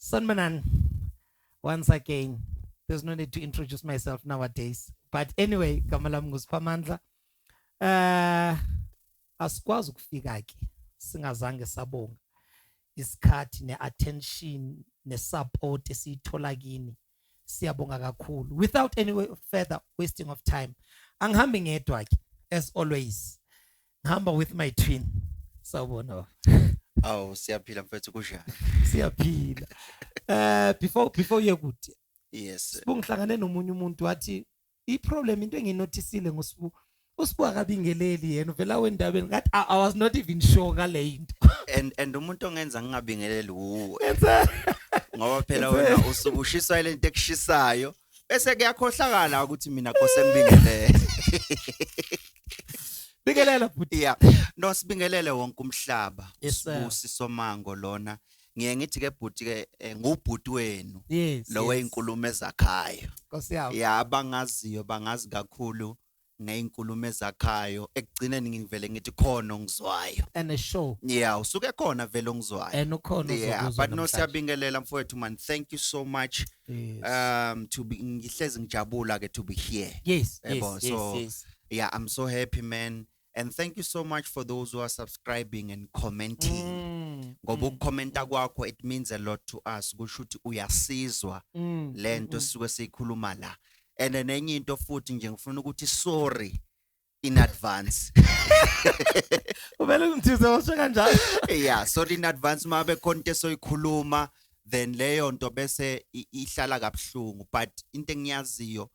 Sanibonani. Once again, there's no need to introduce myself nowadays. But anyway, igama lami nguSiphamandla. Asikwazi ukufika ke singazange sabonga isikhathi ne-attention ne-support esiyithola kini. Siyabonga kakhulu. Without any further wasting of time, angihambi ngedwa ke, as always. Ngihamba with my twin. Sawubona, baba. Awu, siyaphila mfethu, kunjani? Siyaphila. Before uye kude. Yes. Sibu, ngihlangane nomunye umuntu, wathi i-problem, into enginothisile ngoSibu, uSibu akabingeleli, yena uvela wendabeni. Ngathi I was not even sure ngale into. And umuntu ongenza ngingabingeleli uwe. Enze Ngoba phela wena usuke ushiswa lento ekushisayo bese kuyakhohlakala ukuthi mina kose ngibingelele. Bingelela, bhuti. Yeah. No, sibingelele wonke umhlaba. Yes, sir. Sibusiso Mango lona. Ngiye ngithi ke bhuti ke, ngubhuti wenu. Lo weyinkulumo ezakhayo. Nkosi yami. Yeah, abangaziyo bangazi kakhulu ngeinkulumo ezakhayo. Ekugcineni ngivele ngithi khona ongizwayo. And a show. Yeah, usuke khona vele ongizwayo. And ukhona Yeah, ozokuzwa but no, namhlanje. siyabingelela mfowethu man. Thank you so much. To be, ngihlezi ngijabula ke to be here. Yebo, so yeah, I'm so happy, man. And thank you so much for those who are subscribing and commenting. Ngoba ukukhomenta kwakho, it means a lot to us. Kusho ukuthi uyasizwa lento sisuke siyikhuluma la. And then enye into futhi nje, ngifuna ukuthi sorry in advance. Uvele ungithize, washo kanjalo. Yeah, sorry in advance mabe khona into esoyikhuluma, then leyo nto bese ihlala kabuhlungu, but into engiyaziyo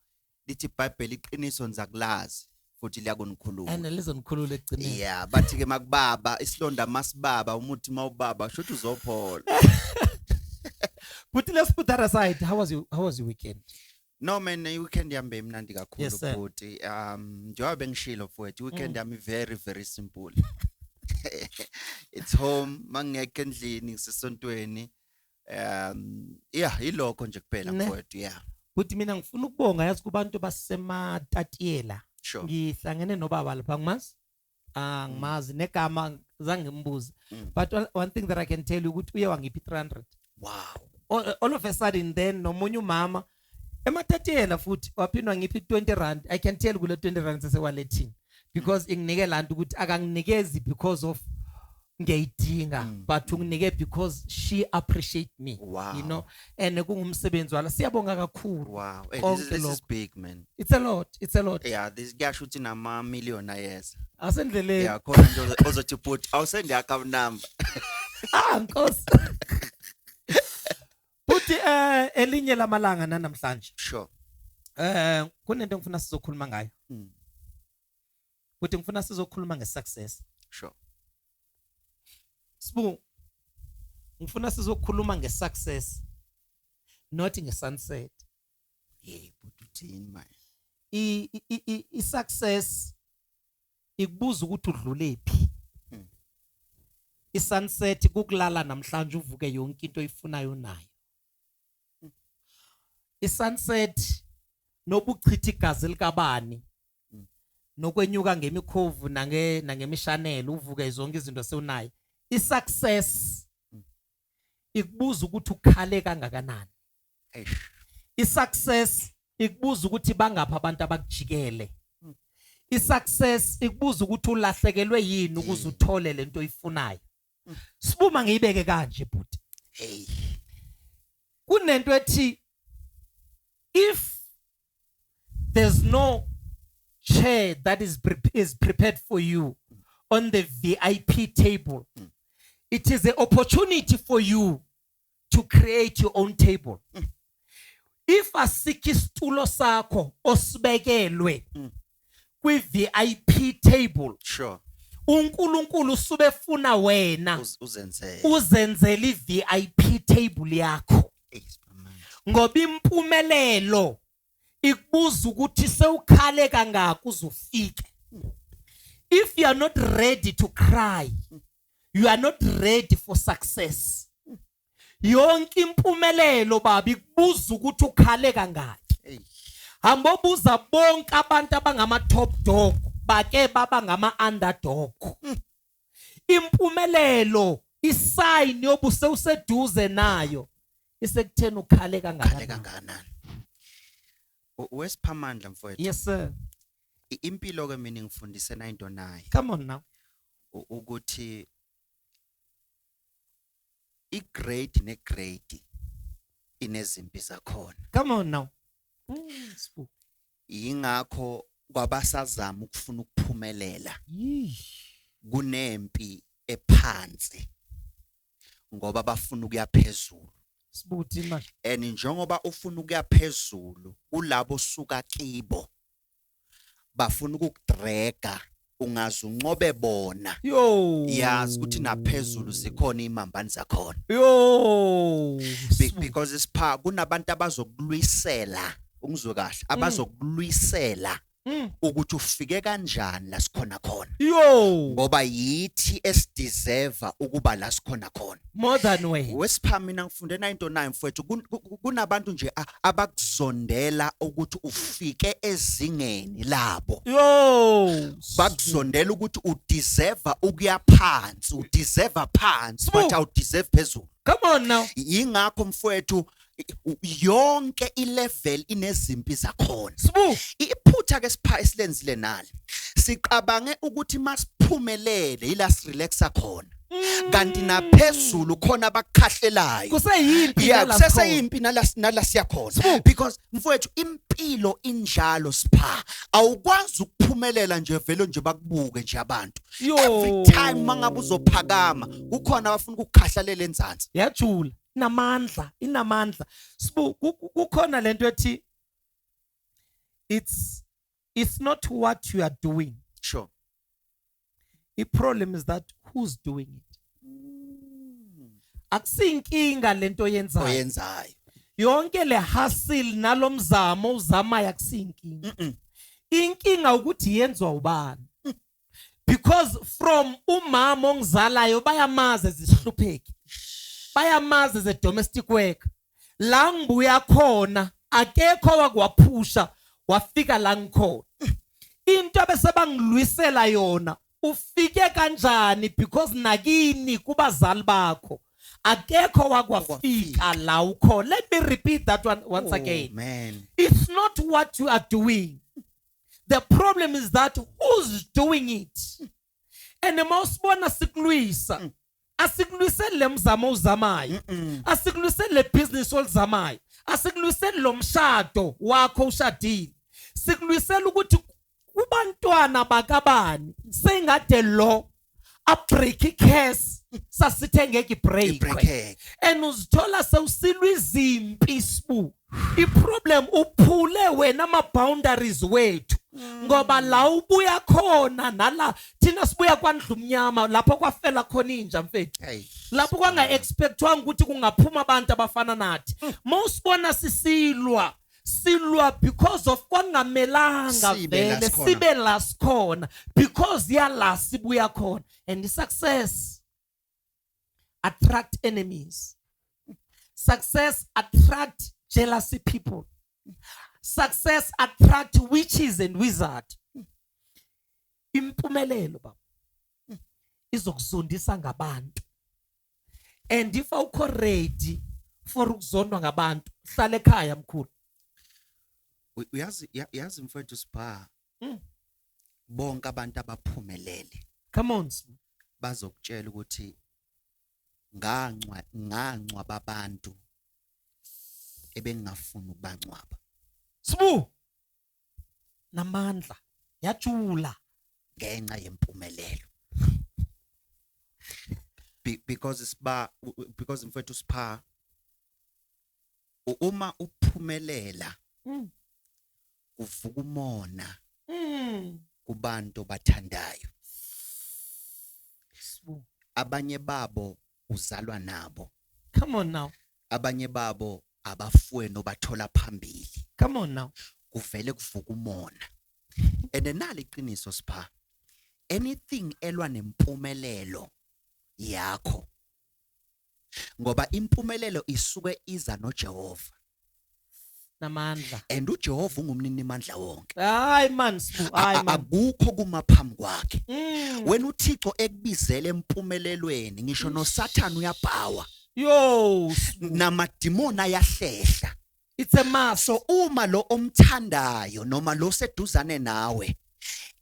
lithi iBhayibheli, iqiniso nizakulazi futhi liyakunikhuluma. And lizonikhulula ekugcineni. Yeah, bathi ke makubaba isilonda, masibaba umuthi, mawubaba shuthi uzophola. But let's put that aside. How was your weekend? No man, i-weekend yami beyimnandi kakhulu. Yes, sir. Bhuti, njengoba bengishilo mfowethu, i-weekend yami very very simple. It's home, mangekho endlini ngisesontweni. Yeah, ilokho nje kuphela Ne. mfowethu, yeah. But mina ngifuna ukubonga, yazi, kubantu baseMatatiyela. Ngihlangene nobaba lapha, ngimazi. Ah, ngimazi negama, zange ngimbuze. But one thing that I can tell you ukuthi uye wangipha 300. All of a sudden. Then nomunye umama eMatatiyela futhi waphindwa ngiphi R20. I can tell kule R20 sesewalethini because inginike lanto ukuthi akanginikezi because of ngiyayidinga, but unginike because she appreciate me. And kungumsebenzi wala, siyabonga kakhulu. Hey, Konke this is lokho. big, man. It's a lot, it's a lot. Yeah, this kuyasho ukuthi nama million ayeza. Asendleleni. Yeah, khona nje ozothi, "Bhuti, awusend account number." Ah, nkosi. Futhi elinye lamalanga namhlanje, kunento engifuna sizokhuluma ngayo. Futhi ngifuna sizokhuluma nge-success. Sibu, ngifuna sizokhuluma nge-success, not nge-sunset. Hey, bhuti, uthini manje? I-success ikubuza ukuthi udlulephi. I-sunset kukulala namhlanje, uvuke yonke into oyifunayo nayo. I-sunset nobuchitha igazi likabani, nokwenyuka ngemikhovu nangemishanelo, uvuke zonke izinto sewunayo. I-success ikubuza ukuthi ukhale kangakanani. Eish. I-success ikubuza ukuthi bangaphi abantu abakujikele. I-success ikubuza ukuthi ulahlekelwe yini ukuze uthole lento oyifunayo. Sibuma, ngiyibeke kanje, bhuti. Hey. Kunento ethi if there's no chair that is prepared for you on the VIP table, it is an opportunity for you to create your own table. If asikho isitulo sakho osibekelwe kwi-VIP table, uNkulunkulu usube funa wena Uzenzele. uzenzele i-VIP table yakho. Hey, Siphamandla. Ngoba impumelelo ikubuza ukuthi sewukhale kangaka uzufike. If you are not ready to cry, you are not ready for success. Yonke impumelelo, baba, ikubuza ukuthi ukhale kangaki. Hey. Hamba obuza bonke abantu abangama top dog, bake baba ngama underdog. Impumelelo, i-sign yobuse useduze nayo, Isekutheni ukhale Khale kangakanani. Kangakanani. Wesiphamandla mfowethu. Yes sir. Impilo ke mina ngifundise into naye. Come on now. Ukuthi i-grade ne-grade inezimpi zakhona. Come on now. Sbu. Yingakho kwabasazama ukufuna ukuphumelela kunempi ephansi ngoba bafuna ukuya phezulu. Sibuthi manje. And njengoba ufuna ukuya phezulu, kulabo suka kibo bafuna ukukudraga ungaze unqobe bona. Yo. Yazi ukuthi naphezulu zikhona imambani zakhona. Yo. Because sipha kunabantu abazokulwisela, ungizwe kahle, abazokulwisela ukuthi ufike kanjani la sikhona khona. Yo. Ngoba yithi esideserve ukuba la sikhona khona. More than way. Wesipha, mina ngifunde 9 mfowethu, kunabantu nje abakuzondela ukuthi ufike ezingeni labo. Yo. Bakuzondela ukuthi udeserve ukuya phansi, udeserve phansi, Sbu. but awudeserve phezulu. Come on now. Yingakho mfowethu yonke ilevel inezimpi zakhona. Sbu. Iphutha ke sipha esilenzile nali, siqabange ukuthi masiphumelele ila sirelaxa khona, kanti naphezulu khona abakukhahlelayo. Kuseyimpi Yeah. nala. Kuseseyimpi nala siyakhona. Sbu. Because mfowethu impilo injalo sipha, awukwazi ukuphumelela nje vele nje bakubuke nje abantu. Yo. Every time mangabe uzophakama kukhona abafuna ukukhahlalela enzansi. Yajula, inamandla, inamandla. Sibu, kukhona lento ethi it's not what you are doing. The problem is that who's doing it. Akusinkinga lento oyenzayo. Oyenzayo. Yonke le hustle nalomzamo uzamayo akusinkinga. Inkinga ukuthi yenziwa ubani. Because from umama ongizalayo bayamazi ezihlupheki. Bayamazi ze domestic work. La ngibuya khona akekho wakwaphusha wafika la ngikhona. Into bese bangilwisela yona ufike kanjani, because nakini kubazali bakho akekho wakwafika la ukhona. Let me repeat that one once Oh, again. Man. It's not what you are doing. The problem is that who's doing it. And mawusibona sikulwisa, asikulwiseli le mzamo ozamayo, asikulwiseli le business olizamayo, asikulwiseli lo mshado wakho ushadile, sikulwisela ukuthi kubantwana bakabani sengade lo abreak icase sasithe ngeke ibreak. Ibreak. And uzithola sewusilwa izimpi sibu. Iproblem uphule wena ama boundaries wethu, ngoba la ubuya khona nala thina sibuya kwandlumnyama lapho kwafela khona inja mfethu. Hey. Lapho kwanga expectwanga ukuthi kungaphuma abantu abafana nathi. Mawusibona sisilwa, silwa because of kwangamelanga Sibe la vele sikhona. sibe la sikhona because yala sibuya khona. And the success attract enemies. Success attract jealousy people. Success attract witches and wizards. Impumelelo baba izokuzondisa ngabantu. And if awukho ready for ukuzondwa ngabantu, hlala ekhaya mkhulu. Uyazi yazi mfowethu sipha, bonke abantu abaphumelele Come on, Sbu. bazokutshela ukuthi ngancwaba abantu ebengingafuni ukubangcwaba. Sbu. Namandla yajula ngenxa yempumelelo. Because siba because mfowethu sipha, uma uphumelela kuvuka umona kubantu bathandayo. Sbu. Abanye babo uzalwa nabo. Come on now. Abanye babo abafowenu bathola phambili. Come on now. Kuvele kuvuka umona. And nali iqiniso sipha, anything elwa nempumelelo yakho, ngoba impumelelo isuke iza noJehova. Namandla. And uJehova ungumnini mandla wonke. Hayi man Sbu, hayi man. Akukho kuma phambi kwakhe. Wena uThixo ekubizele empumelelweni, ngisho noSathane uyabhawa. Yo, Namadimoni ayahlehla. It's a must. So uma lo omthandayo noma lo seduzane nawe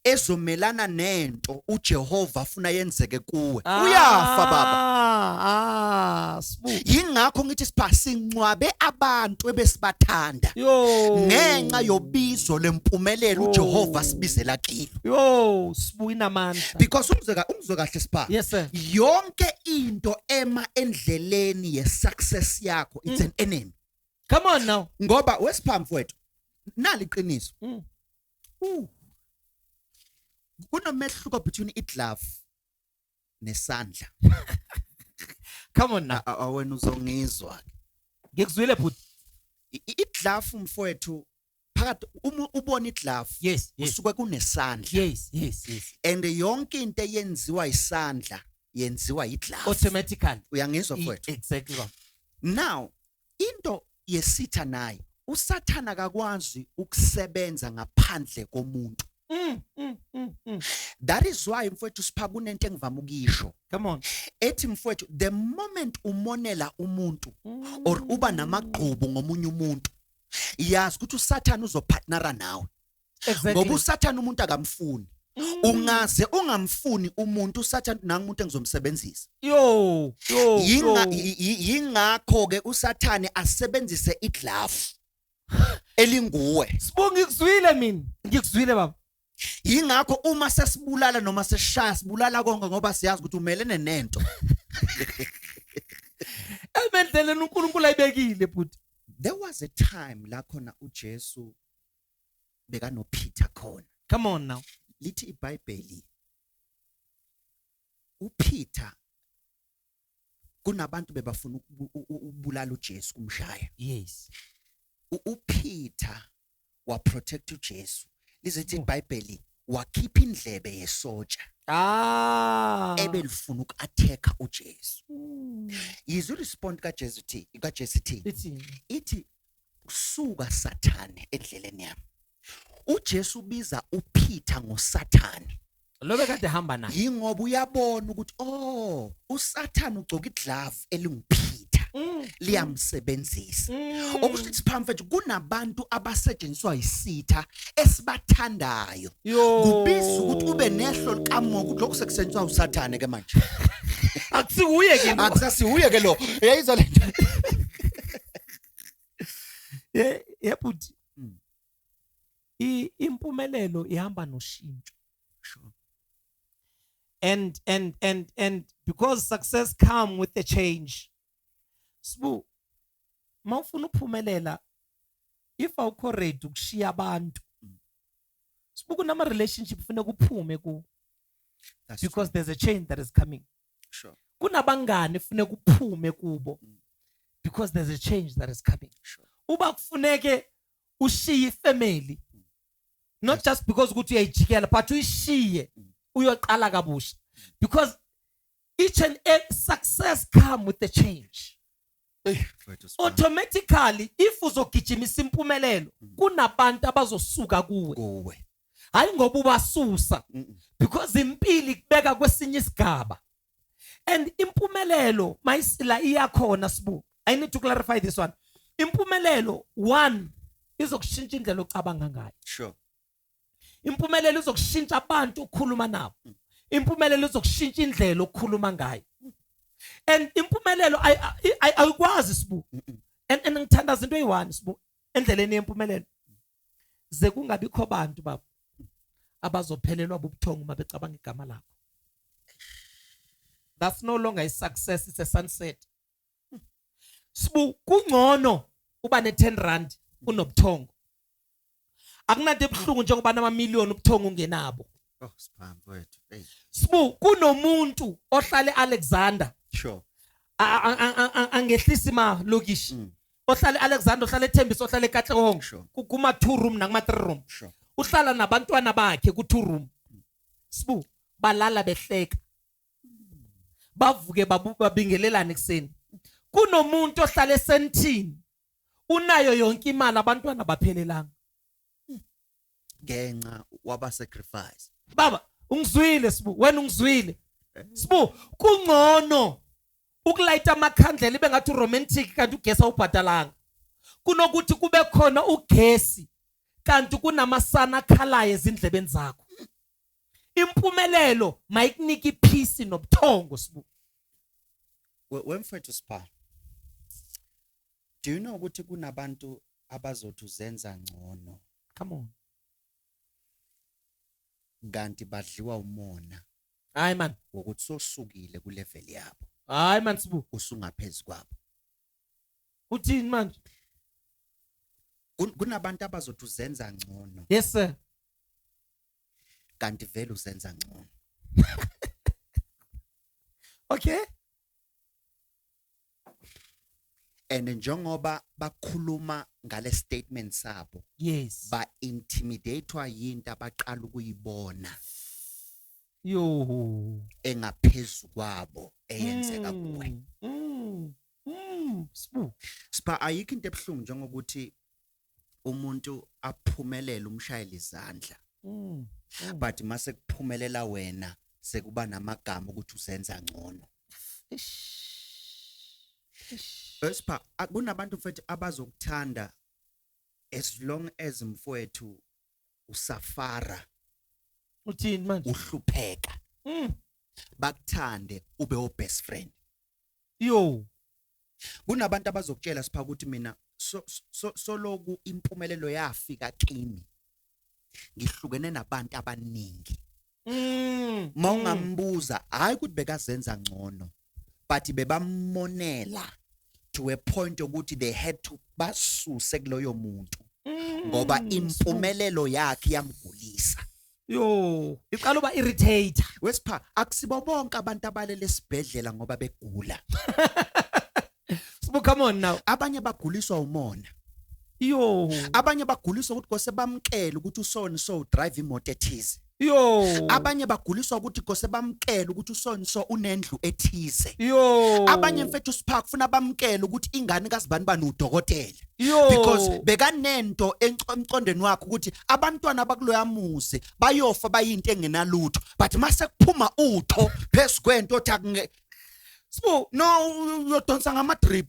ezomelana nento uJehova afuna yenzeke kuwe, uyafa baba. Ah, Sibu. Yingakho ngithi sipha sincwabe abantu ebesibathanda Yo. ngenxa yobizo lempumelelo uJehova sibizela kilo. Yo, Sibu, inamandla. Because ungizwe kahle sipha. Yes sir. Yonke into ema endleleni ye success yakho, it's an enemy. Come on now. Ngoba wesipha mfowethu, nali iqiniso. Kunomehluko between iglove nesandla. Come on now. Awena uzongizwa. Ngikuzwile bhuti. Iglove mfowethu, phakathi uma ubona iglove usuke kunesandla. Yes. And yonke into eyenziwa isandla yenziwa iglove automatically. Uyangizwa mfowethu? Exactly. Now into yesitha nayo, uSathana akakwazi ukusebenza ngaphandle komuntu. That is why mfowethu sipha kunento engivama ukuyisho. Come on. Ethi mfowethu, the moment umonela umuntu or uba namagqubu ngomunye umuntu, yazi ukuthi uSathana uzopartnera nawe. Ngoba uSathana umuntu akamfuni. Ungaze ungamfuni umuntu, uSathana nangu umuntu engizomsebenzisa. Yo, yo. Yingakho ke uSathane asebenzise iglove elinguwe. Sibonga, ngikuzwile mina. Ngikuzwile baba. Yingakho uma sesibulala noma sesishaya sibulala konke, ngoba siyazi ukuthi umelene nento. Emendleleni uNkulunkulu ayibekile bhuti. There was a time la khona uJesu bekanoPeter khona. Come on now. Lithi iBhayibheli uPeter kunabantu bebafuna ukubulala uJesu, kumshaya. Yes. uPeter wa protect uJesu. Lizithi iBhayibheli wakhipha indlebe yesotsha. Ebelifuna uku-attacka uJesu. Yizwe respond kaJesu uthi, kaJesu ithi, ithi suka Sathane endleleni yami. uJesu ubiza uPeter ngoSathane. Lo bekade hamba naye. Yingoba uyabona ukuthi oh, uSathane ugcoka iglove elinguPeter. Liyamsebenzisa. Okusho ukuthi siphamfethu kunabantu abasetshenziswa yisitha esibathandayo. Kubiza ukuthi ube nehlo likamoya ukuthi lokho sekusetshenziswa uSathane ke manje. Akusiwuye ke lo. Akusasiwuye ke lo. Uyayizwa le nto? Yebhuti. Impumelelo ihamba noshintsho. Sure. And because success come with a change. Sibu, mawufuna ukuphumelela, if awukho ready ukushiya abantu, Sibu kunama relationship kufuneka uphume ku. Because there's a change that is coming. Sure. Kunabangani kufuneka uphume kubo because there's a change that is coming. Sure. Uba kufuneke ushiye ifamily, not just because ukuthi uyayijikela, but uyishiye uyoqala kabusha, because each and every success come with the change. Automatically if uzogijimisa impumelelo kunabantu abazosuka kuwe, hayi ngoba ubasusa, because impilo ikubeka kwesinye isigaba. And impumelelo mayisila iyakhona Sibu. I need to clarify this one. Impumelelo one izokushintsha indlela ocabanga ngayo. Sure. Impumelelo izokushintsha abantu okhuluma nabo. Impumelelo izokushintsha indlela okhuluma ngayo. And impumelelo ayikwazi Sibu. And ngithandaza into eyi-one Sibu endleleni yempumelelo. Ze kungabikho bantu baba abazophelelwa bubuthongo uma becabanga igama lakho. That's no longer a success, it's a sunset. Sibu, kungcono uba ne-10 rand kunobuthongo. Akunanto ebuhlungu njengoba namamiliyoni ubuthongo ungenabo. Oh, siphambi wethu. Hey. Sibu, kunomuntu ohlale Alexander. Sure. Angehlisi ma lokishi. Ohlale Alexander, ohlale Thembisa, ohlale Katlehong. Sure. Kuma 2 room nakuma 3 room. Sure. Uhlala nabantwana bakhe ku 2 room. Sibu, balala behleka. Bavuke babingelelane ekseni. Kunomuntu ohlale esentini. Unayo yonke imali, abantwana baphelelanga. Ngenxa waba sacrifice. Baba, ungizwile Sibu, wena ungizwile. Sibu, kungcono Ukulayita amakhandlela ibe ngathi uromantic kanti ugesi awubhadalanga. Kunokuthi kube khona ugesi kanti kunamasana akhalayo ezindlebeni zakho. Impumelelo mayikunike ipeace nobuthongo, Sibu. Wemfethu Sipha, do you know ukuthi kunabantu abazothi uzenza ngcono, Come on. Kanti badliwa umona Hayi man. Wokuthi sosukile ku level yabo, Hayi man, Sibu. Usungaphezulu kwabo? Uthini manje? Kunabantu abazothi uzenza ngcono, Yes sir. Kanti vele uzenza ngcono. And njengoba bakhuluma ngale statement sabo, ba intimidatewa yinto abaqala ukuyibona Yo. Engaphezulu kwabo eyenzeka kuwe. Sibu. Sipha, ayikho into ebuhlungu njengokuthi umuntu aphumelele umshayela izandla, but mase kuphumelela wena sekuba namagama ukuthi uzenza ngcono. Ish. Ish. Sipha, kunabantu mfethu abazokuthanda as long as, mfowethu, usafara, Uthini manje? Uhlupheka, bakuthande ube o best friend. Yo. Kunabantu abazokutshela, Sipha, ukuthi mina so soloku impumelelo yafika kimi ngihlukene nabantu abaningi. Mawungambuza, hayi ukuthi bekazenza ngcono, but bebamonela to a point ukuthi they had to basuse kuloyo muntu ngoba impumelelo yakhe yamgulisa. Yo, iqala uba irritate. Wesipha, akusibo bonke abantu abalele esibhedlela ngoba begula. Sibu, come on now. Abanye baguliswa umona. Yo. Abanye baguliswa ukuthi kose bamkele ukuthi usoni so drive imoto ethize. Yo. Abanye baguliswa ukuthi kose bamkele ukuthi usoni so unendlu ethize. Yo. Abanye, mfethu Sipha, kufuna bamkele ukuthi ingane kaZibani bani udokotela, Yo. because bekanento emqondweni wakhe ukuthi abantwana bakuloya muzi bayofa bayinto engenalutho, but mase kuphuma utho phezu kwento othi akunge Sibu, no, uyodonsa ngama drip.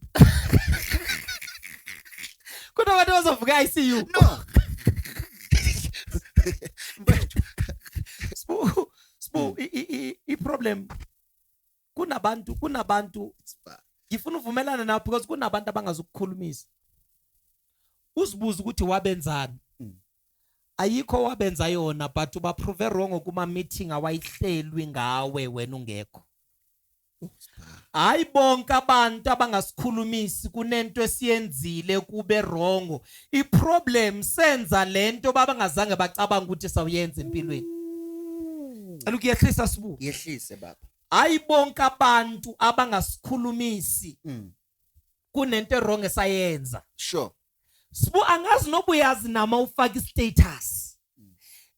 Kunabantu abazovuka ICU. No. Mfethu, Sibu, Sibu, i problem kunabantu ngifuna uvumelana nawe because kunabantu abangazukukhulumisa. Uzibuza ukuthi wabenzani. Ayikho wabenza yona, but uba prove wrong kuma meeting awayihlelwi ngawe wena ungekho. Hayi bonke abantu abangasikhulumisi kunento esiyenzile kube wrong. Iproblem senza lento babangazange bacabanga ukuthi sawuyenza empilweni. Cela ukuyehlisa, Sibu. Yehlise, baba. Hayi bonke abantu abangasikhulumisi kunento wrong esayenza. Sibu, angazi noba uyazi nama ufaka istatus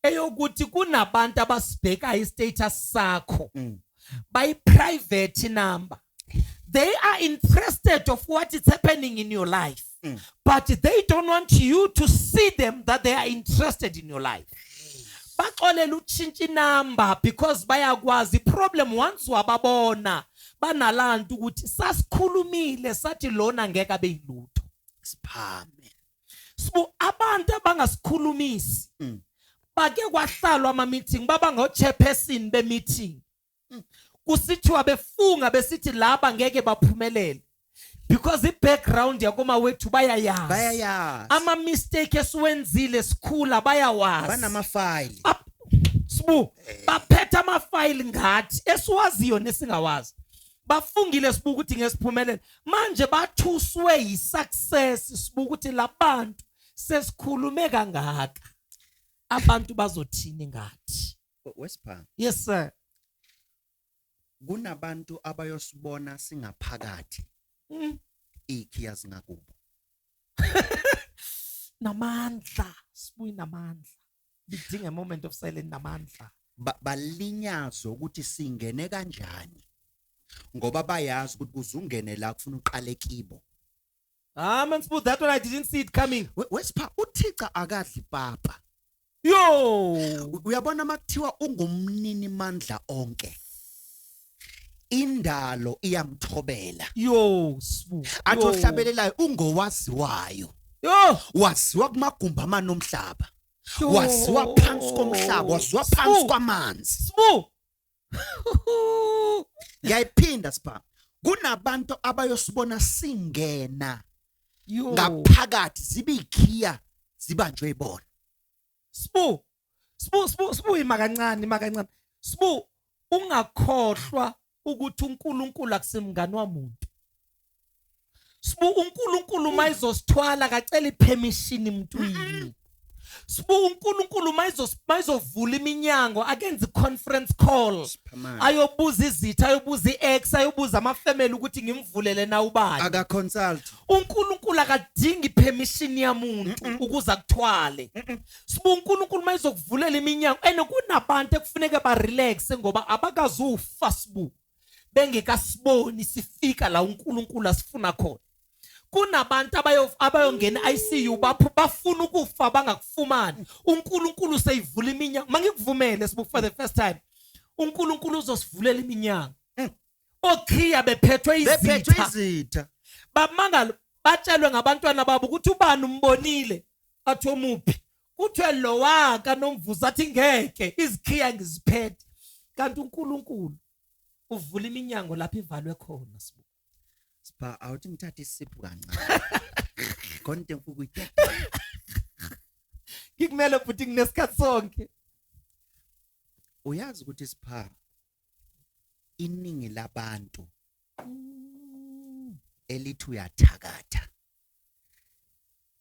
eyokuthi kunabantu abasibhekayo istatus sakho by private number. They are interested of what is happening in your life, but they don't want you to see them that they are interested in your life. Baxolela utshintsha inumber because bayakwazi iproblem once wababona banalanto ukuthi sasikhulumile sathi lona ngeke abe yilutho. Siphame. Sibu, abantu abangasikhulumisi bake kwahlalwa ama meeting, baba ngo chairperson be meeting, kusithiwa befunga besithi laba ngeke baphumelele because i-background yakomawethu bayayazi. Bayayazi. Ama mistake esiwenzile sikhula bayawazi. Banamafayili. Sibu, baphethe amafayili ngathi esiwaziyo nesingawazi. Bafungile, Sibu, ukuthi ngesiphumelele. Manje bathuswe yi-success, Sibu, ukuthi labantu sesikhulume kangaka, abantu bazothini ngathi? Wesipha, Yes sir. Kunabantu abayosibona singaphakathi, ikhiya zingakubo. Namandla, Sibu, namandla, lidinga a moment of silence, namandla. Balinyazwe ukuthi singene kanjani ngoba bayazi ukuthi kuze ungene la kufuna uqale kibo. Ah man, Sibu, that one I didn't see it coming. Wesipha, uThixo akadli papa. Yo. Uyabona makuthiwa ungumnini mandla onke. Indalo iyamthobela. Yo, Sibu. Athi ohlabelelayo ungowaziwayo. Yo, Waziwa kumagumbi amane omhlaba. Waziwa phansi komhlaba, waziwa phansi kwamanzi. Sibu. Ngiyayiphinda, Sipha. Kunabantu abayosibona singena ngaphakathi, zibe ikhiya zibanjwe ibona. Sibu. Sibu, Sibu, Sibu, ima kancane, ima kancane. Sibu, ungakhohlwa ukuthi uNkulunkulu akusimngani wamuntu. Sibu, uNkulunkulu mayizosithwala kacela ipermission emntwini. Sibu, uNkulunkulu mayizovula iminyango akenze conference call. Ayobuza izitha, ayobuza iex, ayobuza amafamily ukuthi ngimvulele na ubani. Aka consult. uNkulunkulu akadingi permission yamuntu ukuze akuthwale. Sibu, uNkulunkulu mayizokuvulela iminyango, ene kunabantu ekufuneka ba relax ngoba abakazufa, Sibu, bengekasiboni sifika la uNkulunkulu asifuna khona. Kunabantu abayongena ICU, bafuna ukufa bangakufumani. uNkulunkulu seyivula iminyango. Mangikuvumele, Sibu, for the first time uNkulunkulu uzosivulela iminyango. Okhiya bephethwe Bephethwe izitha. Izitha. Bamangala, batshelwe ngabantwana babo ukuthi ubani umbonile, athi omuphi, kuthiwe lo waka nomvuzo, athi ngeke, izikhiya ngiziphethe. Kanti uNkulunkulu uvula iminyango lapho ivalwe khona, Sibu. Sipha, awuthi ngithathe isiphu kancane. Khona into engifuna ukuyithetha. Ngikumele futhi nginesikhathi sonke. Uyazi ukuthi, Sipha, iningi labantu elithi uyathakatha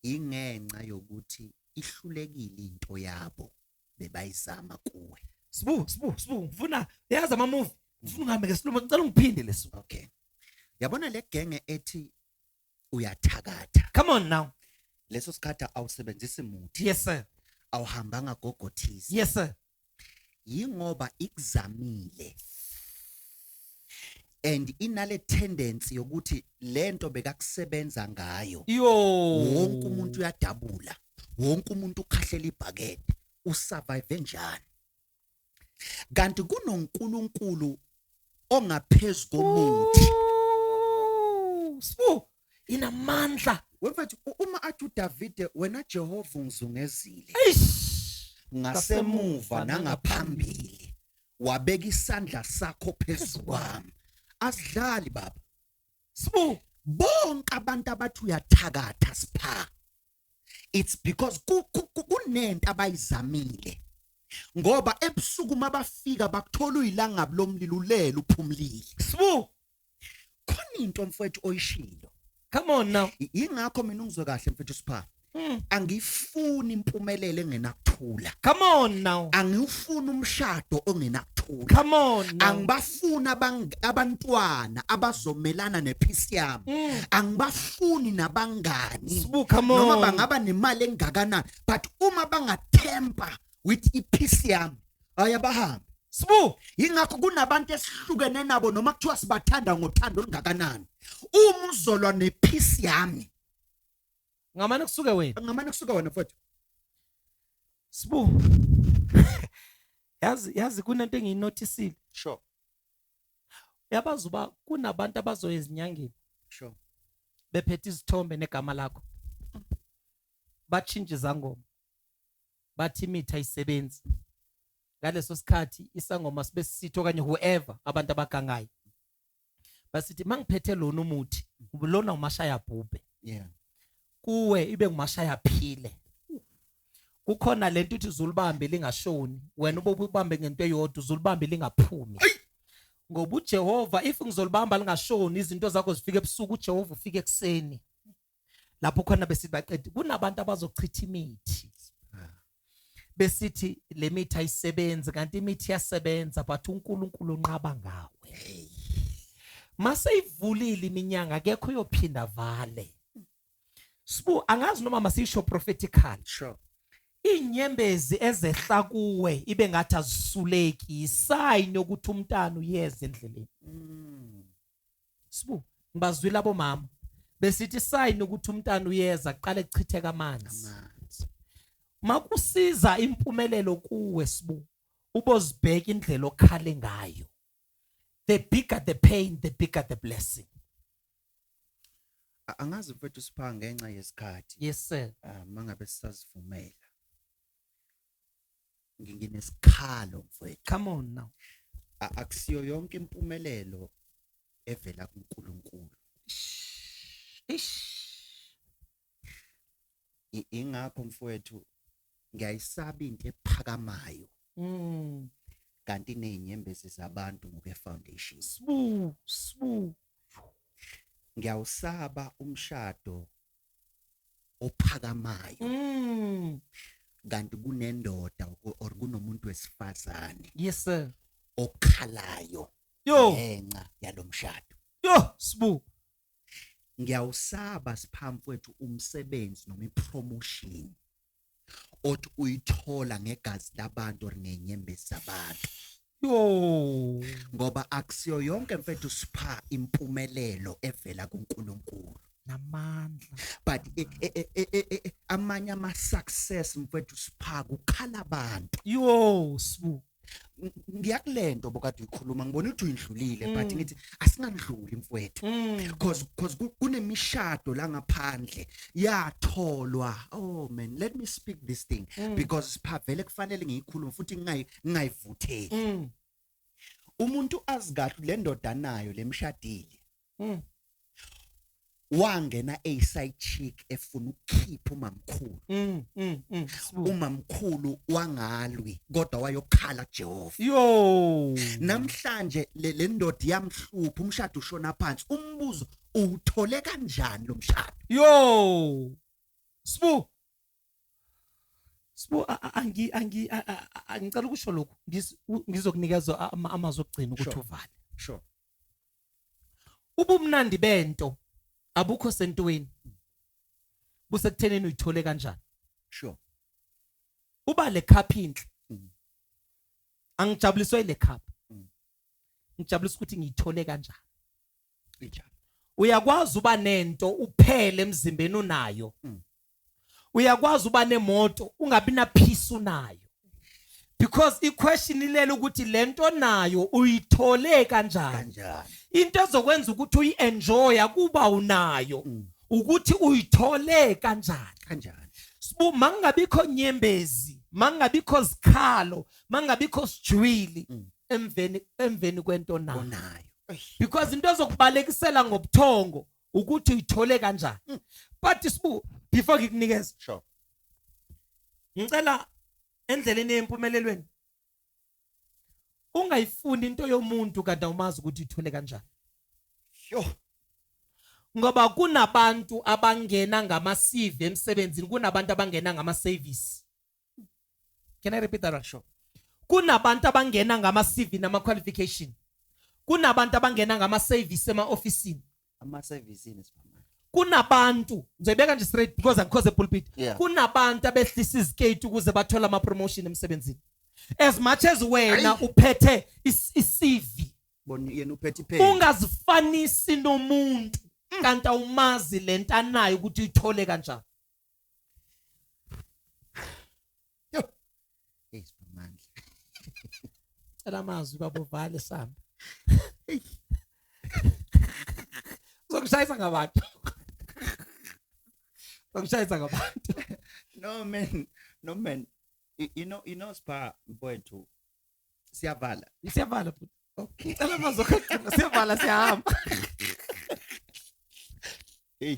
ingenxa yokuthi ihlulekile into yabo bebayizama kuwe. Sibu, Sibu, Sibu, ngifuna, yazi ama movie, ngifuna ungahambe ngesilumo, ngicela ungiphinde lesu. Okay, yabona le genge ethi uyathakatha? Come on now. Leso sikhathi awusebenzisi muthi. Yes sir. Awuhambanga gogothisa. Yes sir. Yingoba ikuzamile and inale tendency yokuthi lento bekakusebenza ngayo, Yo. wonke umuntu uyadabula, wonke umuntu ukhahlela ibhakede, usurvive njani? Kanti kunoNkulunkulu ongaphezulu komuthi. Ooh, Sibu, inamandla. Wemfethu, uma athi uDavide, "Wena Jehova ungizungezile Eish. ngasemuva nangaphambili, wabeka isandla sakho phezu kwami," asidlali, baba. Sibu. Bonke abantu abathi uyathakatha, Sipha, it's because kunento abayizamile, ngoba ebusuku mabafika bakuthola uyilangabi lomlilo, ulele uphumlile. Sibu. Khona into, mfowethu, oyishilo. Come on now. Ingakho mina, ungizwe kahle, mfethu Sipha, angifuni impumelelo engenakuthula. Come on now. Angiwufuni umshado ongenakuthula. Come on now. Angibafuni abantwana abazomelana nepeace yami. Angibafuni nabangani. Sibu, come on. Noma bangaba nemali engakanani, but uma bangatamper with ipeace yami, ayabahambe. Sibu. Ingakho kunabantu esihlukene nabo, noma kuthiwa sibathanda ngothando olungakanani, uma uzolwa nepeace yami, Ngamane kusuke wena. Ngamane kusuka wena, mfowethu. Sibu, yazi kunento engiyinotisile. Yabazi uba kunabantu abazoya ezinyangeni bephethe izithombe negama lakho, batshintshe izangoma, bathi imithi ayisebenzi. Ngaleso sikhathi isangoma sibe sisithi, okanye whoever, abantu abagangayo basithi, mangiphethe lona umuthi lona, umashaya bhubhe, kuwe ibe ngumashaya phile. Kukhona lento uthi uzulibambe lingashoni, wena ube ubambe ngento eyodwa, uzulibambe lingaphumi, ngoba uJehova, if ngizolibamba lingashoni, izinto zakho zifike ebusuku, uJehova ufike ekuseni. Lapho khona besithi baqede. Kunabantu abazochitha imithi besithi le mithi ayisebenzi, kanti imithi iyasebenza, but uNkulunkulu unqaba ngawe. Maseyivulile iminyanga, akekho uyophinda vale. Sibu, angazi noma masisho prophetically. Inyembezi ezehla kuwe ibe ngathi azisuleki, isign yokuthi umntana uyeza endleleni. Sibu, ngibazwile abomama besithi sign ukuthi umntana uyeza, kuqale kuchitheka amanzi. Amanzi. Makusiza impumelelo kuwe, Sibu, ubozibheka indlela okhale ngayo. The bigger the pain, the bigger the blessing. Angazi mfethu Sipha, ngenxa yesikhathi. Yes sir. Mangabe sisazivumela, nginesikhalo mfethu. Come on now. Akusiyo yonke impumelelo evela kuNkulunkulu. Ish. Ingakho mfowethu ngiyayisaba into ephakamayo kanti nezinyembezi zabantu ngoke foundation. Sbu, sbu. Ngiyawusaba umshado ophakamayo kanti kunendoda or kunomuntu wesifazane. Yes sir. Okhalayo yo ngenxa yalomshado. Yo sbu. Ngiyawusaba siphamfwethu umsebenzi noma ipromotion othi uyithola ngegazi labantu or ngenyembezi zabantu. Yo, ngoba akusiyo yonke mfethu Sipha impumelelo evela kuNkulunkulu namandla, but amanye ama success mfethu Sipha kukhala abantu. Yo sbu. Ngiyakulento bokade uyikhuluma, ngibona ukuthi uyindlulile, but ngithi asingandluli mfowethu, cause kunemishado la ngaphandle yatholwa. Oh man, let me speak this thing because Sipha vele kufanele ngiyikhulume futhi ngingayivutheli. Umuntu azi kahle le ndoda nayo lemshadile wangena a side chick efuna ukukhipha umamkhulu. Umamkhulu wangalwi kodwa wayokhala kuJehova. Yo, namhlanje le ndoda yamhlupha, umshado ushona phansi. Umbuzo, uthole kanjani lo mshado? Yo sbu, sbu, angi angicela ukusho lokhu, ngizokunikeza amazwi okugcina ukuthi uvale. Sure. Ubumnandi bento abukho sentweni, busekuthenini uyithole kanjani. Sure. Uba le cup inhle, angijabuliswa ile cup, ngijabulisa ukuthi ngiyithole kanjani. Uyakwazi uba nento uphele emzimbeni unayo, uyakwazi uba nemoto ungabi na peace unayo, because iquestion ilele ukuthi lento nayo uyithole kanjani. Into ezokwenza ukuthi uyienjoy kuba unayo ukuthi uyithole kanjani. Sibu, mangabikho nyembezi, mangabikho zikhalo, mangabikho sijwili emveni kwento nayo, because into ezokubalekisela ngobuthongo ukuthi uyithole kanjani. But sibu, before ngikunikeza, sure, ngicela endleleni yempumelelweni ungayifuni into yomuntu kanti awumazi ukuthi ithole kanjani. Sure. Ngoba kunabantu abangena ngama CV emsebenzini, kunabantu abangena ngama service. Can I repeat that? Sure. Kunabantu abangena ngama CV nama qualification. Kunabantu abangena ngama service ema officeini. Ama service siphamandla. Kunabantu, ngizoyibeka nje straight because angikhoze pulpit. Yeah. Kunabantu abehlisa iziketi ukuze bathole ama promotion emsebenzini. As much as wena uphethe i-CV, bona yena uphethe iphepha, ungazifanisi nomuntu kanti awumazi lento anayo ukuthi uyithole kanjani. Yo. Hey siphamandla. Cela amazwi babovale sami. Uzokushayisa ngabantu. Uzokushayisa ngabantu. No man, no man. You know Sipha mfowethu, siyavala. Siyavala futhi. Okay. Cela amazwi okugcina, siyavala siyahamba. Hey.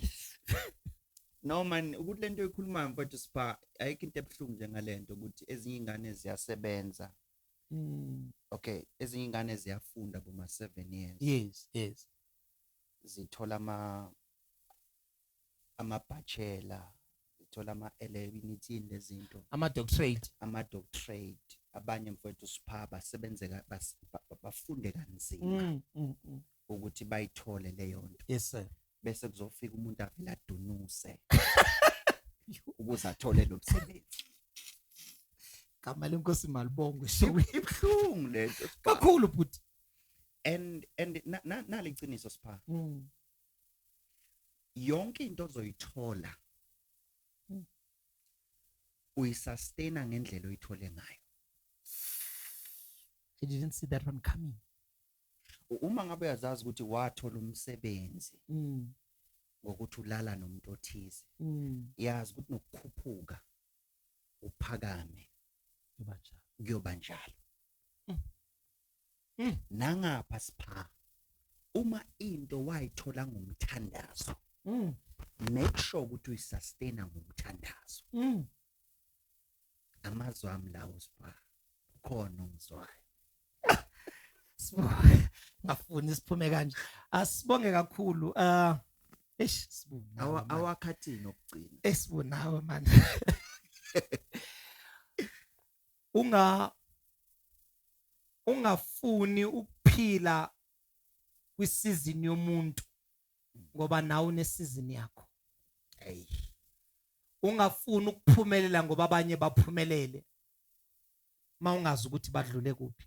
No man, ukuthi lento oyikhulumayo mfowethu Sipha, ayikho into ebuhlungu njengalento ukuthi ezinye ingane ziyasebenza. Okay, ezinye ingane ziyafunda boma 7 years. Yes, yes. Zithola ama bachelor, zithola ama LLB lezinto, ama doctorate, abanye mfowethu Sipha basebenzeka bafunde kanzima ukuthi bayithole leyo nto. Yes sir. Bese kuzofika umuntu avela adunuse ukuze athole lo msebenzi. Gama lenkosi malibongwe. Ibuhlungu lento kakhulu but and naliciniso Sipha. Yonke into ozoyithola uyisustain ngendlela oyithole ngayo. I didn't see that one coming. Uma ngabe uyazazi ukuthi wathola umsebenzi ngokuthi ulala nomuntu othize, yazi ukuthi nokukhuphuka uphakame kuyoba njalo. Nangapha sipha, uma into wayithola ngomthandazo, make sure ukuthi uyisustain ngomthandazo. Amazwi ami lawo sipha, khona ongizwayo. Ngafuni siphume kanje. Asibonge kakhulu. Eish Sibu. Awakhathini okugcina. Esibu nawe man. Ungafuni ukuphila kwisizini yomuntu ngoba nawe unesizini yakho. Hey. Ungafuni ukuphumelela ngoba abanye baphumelele mawungazi ukuthi badlule kuphi.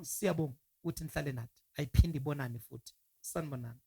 Siyabonga ukuthi nihlale nathi. Ayiphinde ibonane futhi. Sanibonani.